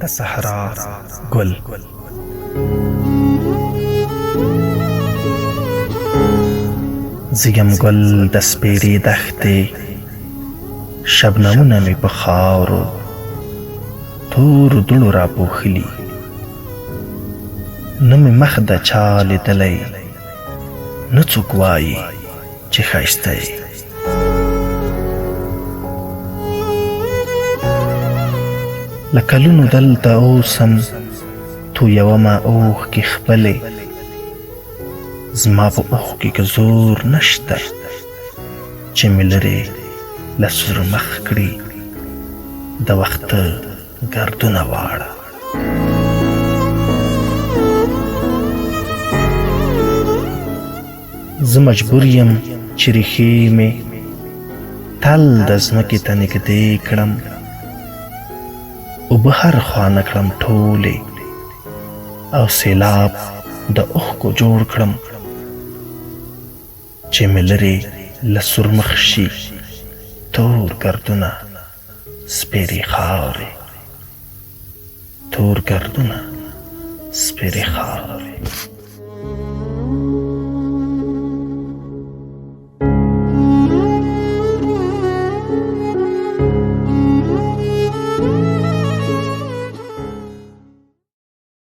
د صحرا ګل. زه یم ګل د سپېرې دښتې، شبنمونه مې په خاورو تورو دوړو راپوښلي. نه مې مخ د چا لیدلی، نه څوک وایي چې ښایسته یې. له کلونو دلته اوسم، تویومه اوښکې خپلې. زما په اوښکې کې زور نشته چې مې لرې له سور مخ کړي د وخت ګردونه واړه. زه مجبور یم چې ریښې مې تل د ځمکې ته نږدې کړم، اوبه هر خوا نه کړم ټولې، او سیلاب د اوښکو جوړ کړم چې مې لرې له سورمخ شي تور ګردونه سپېرې خاورې، تور ګردونه سپېرې خاورې.